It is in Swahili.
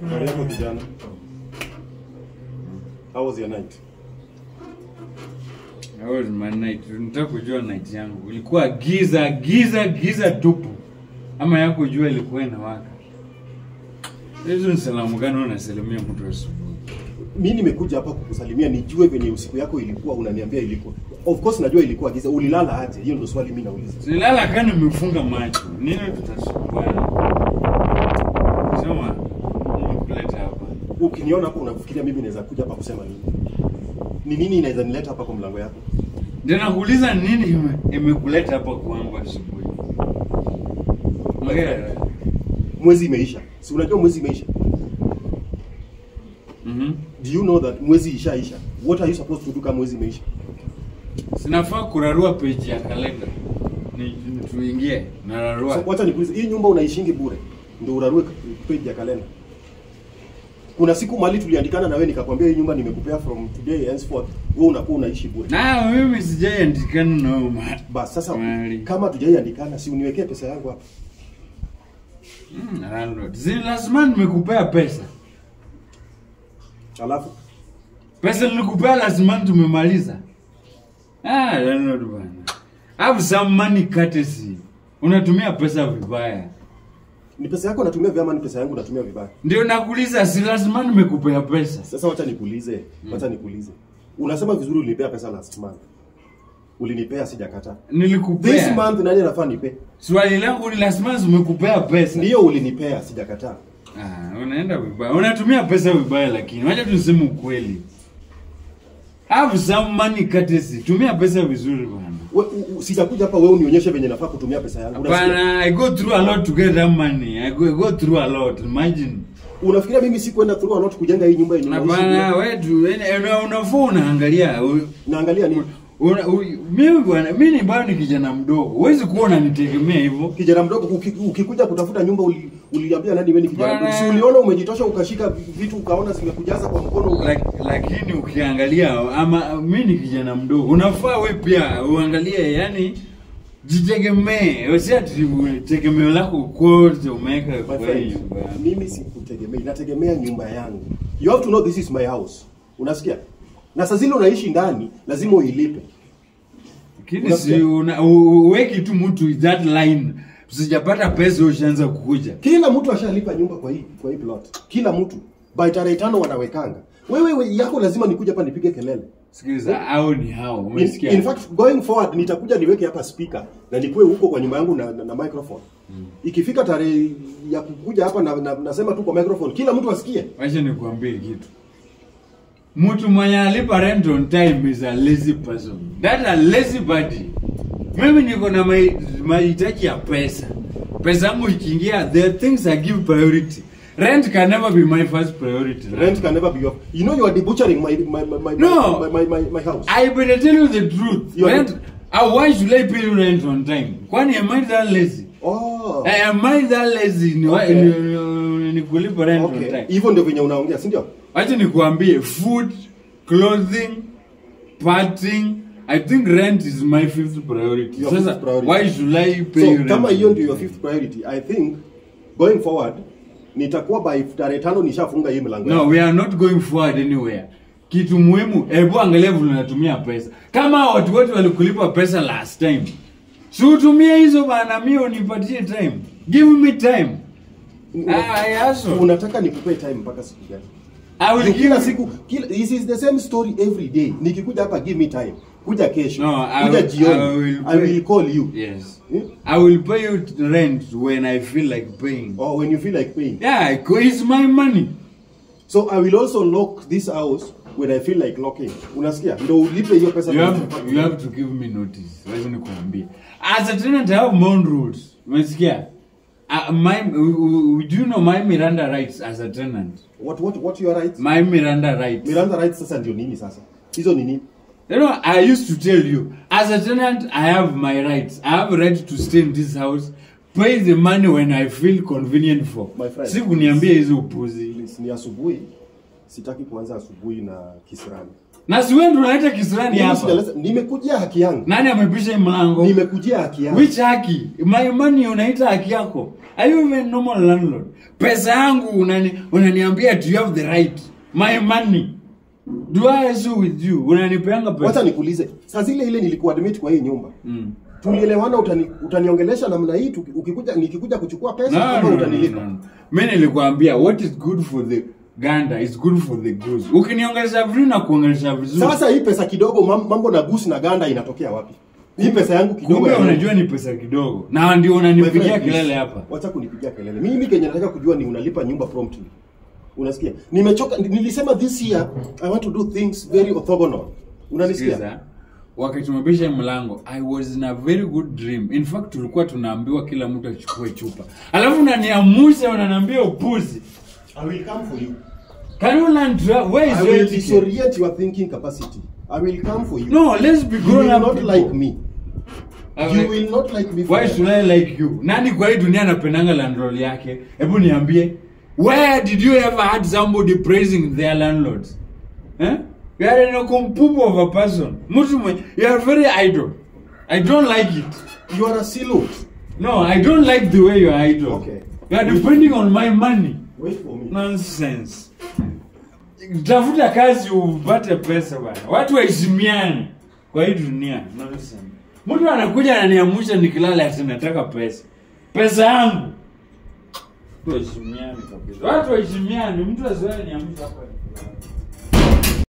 Habari yako kijana? How was your night? How was my night? Nataka kujua night yangu. Ilikuwa giza, giza, giza tupu. Ama yako jua ilikuwa inawaka. Hizo ni salamu gani unasalimia mtu asubuhi? Mimi nimekuja hapa kukusalimia nijue venye usiku yako ilikuwa, unaniambia ilikuwa. Of course najua ilikuwa giza. Ulilala aje? Hiyo ndio swali mimi nauliza. Nilala kama nimefunga macho. Nini tutasumbuana? Sema, nimekuleta hapa. Ukiniona hapo unafikiria mimi naweza kuja hapa kusema nini? Ni nini inaweza nileta hapa kwa mlango yako? Ndio nakuuliza nini imekuleta hapa kwangu asubuhi? Magari. Mwezi imeisha. Si unajua mwezi imeisha? Mhm. Do you know that mwezi ishaisha? What are you supposed to do kama mwezi imeisha? Sinafaa kurarua page ya kalenda. Ni tuingie nararua. So, wacha nikuulize, hii nyumba unaishingi bure? Ndio urarue page ya kalenda. Kuna siku mali tuliandikana na wewe nikakwambia hii nyumba nimekupea from today henceforth, wewe unakuwa unaishi bure. Na mimi sijaiandikana na wewe. Bas sasa Mali. Kama tujaiandikana, si uniwekee pesa yangu hapa. Landlord. Si lazima nimekupea pesa. Alafu pesa nilikupea lazima tumemaliza. Ah, landlord bwana. Have some money courtesy. Unatumia pesa vibaya. Ni pesa yako natumia vibaya ama ni pesa yangu natumia vibaya? Ndio nakuuliza, si lazima nimekupea pesa. Sasa wacha nikuulize, wacha nikuulize. Unasema vizuri ulinipea pesa last month. Ulinipea, sijakataa. Nilikupea. This month nani anafaa nipe? Swali langu ni last month umekupea pesa. Ndio ulinipea, sijakataa. Ah, unaenda vibaya. Unatumia pesa vibaya lakini. Wacha tuseme ukweli. Have some money courtesy. Tumia pesa vizuri bwana. Sijakuja hapa wewe unionyeshe venye nafaa kutumia pesa yangu. Unasikia? Bwana, I go through a lot to get that money. I go through a lot. Imagine. Unafikiria mimi sikuenda through a lot kujenga hii nyumba yenye unaishi? Hapana, wewe tu unafaa unaangalia. Naangalia nini? Mimi bwana, mimi ni bado ni kijana mdogo. Huwezi kuwa unanitegemea hivyo. Kijana mdogo, ukikuja kutafuta nyumba uliambia nani wewe ni kijana mdogo? Bwana. Si uliona umejitosha ukashika vitu ukaona zimekujaza kwa mkono Lakini ukiangalia ama mimi ni kijana mdogo. Unafaa wewe pia uangalie, yani jitegemee. Usiati tegemeo lako kote umeweka My kwa friend, nyumba. mimi sikutegemei, nategemea nyumba yangu. You have to know this is my house. Unasikia? Na saa zile unaishi ndani, lazima uilipe. Lakini Unasikia? si uweki tu mtu that line. Usijapata pesa ushaanza kukuja. Kila mtu ashalipa nyumba kwa hii plot. Kila mtu. By tarehe 5 wanawekanga. Wewe yako lazima nikuje hapa nipige kelele. Sikiliza, au ni hao, umesikia? In fact, going forward nitakuja niweke hapa speaker na nikuwe huko kwa nyumba yangu na microphone. Ikifika tarehe ya kukuja hapa nasema tu kwa microphone, kila mtu asikie. Wacha nikuambie kitu. Mtu mwenye alipa rent on time is a lazy person. That's a lazy body. Mimi niko na mahitaji ya pesa. Pesa yangu ikiingia, there are things I give priority. Rent can never be my first priority. Rent can never be your. You know you are debauchering my my my my No. my house. I better tell you the truth. You are Rent, why should I pay you rent on time? Kwani am I that lazy? Oh. Am I that lazy? Ni, Okay. ni kulipa rent on Okay. time. Hivyo ndio venye unaongea, si ndio? Wacha nikuambie, food, clothing, partying, I think rent is my fifth priority. Your Sasa, fifth priority. why should I pay So you rent? kama hiyo ndio your fifth priority, I think going forward nitakuwa by tarehe 5 nishafunga hii milango. No, we are not going forward anywhere. Kitu muhimu, hebu angalia vile unatumia pesa. Kama watu wote walikulipa pesa last time, si utumie hizo bana, mimi unipatie time. Give me time. Ah, I also. Unataka nikupe time mpaka siku gani? I will Juu kila give siku this is the same story every day. Nikikuja hapa, give me time. Kuja kesho. No, I Kuja jioni. I will I will call you. Yes. Hmm? I will pay you rent when I feel like paying. Or when you feel like paying. Yeah, it's my money. So I will also lock this house when I feel like locking. Unasikia? Ndio ulipe hiyo pesa. You have to give me notice. Wacha nikuambie. As a tenant, I have my own rules. Umesikia? Do you know my Miranda rights as a tenant? What your rights? My Miranda rights. Miranda rights sasa ndio nini sasa? Hizo ni nini? I used to tell you, as a tenant, I have my rights. I have a right to stay in this house, pay the money when I feel convenient for. My friend. Si kuniambia hizo upuzi. Please, ni asubuhi. Sitaki kuanza asubuhi na kisirani. Na si wewe ndio unaleta kisirani Mimi hapa. Nimekujia haki yangu. Nani amepisha hii mlango? Nimekujia haki yangu. Which haki? My money unaita haki yako. Are you even normal landlord? Pesa yangu unaniambia do you have the right? My money. Do I issue with you? Unanipeanga pesa. Wacha nikuulize. Saa zile ile nilikuadmit kwa hii nyumba. Tulielewana utaniongelesha namna hii ukikuja nikikuja kuchukua pesa No, kama no, no, utanilipa. no, no. Mimi nilikwambia what is good for the gander is good for the goose. Ukiniongelesha vizuri na kuongelesha vizuri. Sasa hii pesa kidogo mambo na goose na ganda inatokea wapi? Hii pesa yangu kidogo. Kumbe unajua ni pesa kidogo. Na ndio My unanipigia friend, kelele please, hapa. Wacha kunipigia kelele. Mimi kenye nataka kujua ni unalipa nyumba promptly. Unasikia? Nimechoka, nilisema this year I want to do things very orthogonal. Unanisikia? Sikiza, wakati tumebisha mlango, I was in a very good dream. In fact, tulikuwa tunaambiwa kila mtu achukue chupa. Alafu unaniamusha unaniambia upuzi. I will come for you. Can you learn to where is I your will etiquette? disorient your thinking capacity. I will come for you. No, let's be You grown will up not people. like me. I'm You like, will not like me. why forever. should I like you? Nani kwa hii dunia anapendanga landlord yake? Hebu niambie. Where did you ever had somebody praising their landlords? Eh? You are an okompupu of a person. Mtu mwenye, you are very idle. I don't like it. You are a silo. No, I don't like the way you are idle. Okay. You are depending on my money. Wait for me. Nonsense. Tafuta kazi upate pesa bwana. Watu waheshimiane kwa hii dunia. Nonsense. Mtu anakuja ananiamusha nikilala ati nataka pesa. Pesa yangu. Watu waheshimiane kabisa. Watu waheshimiane. Mtu asiwahi niamsha hapa nikilala.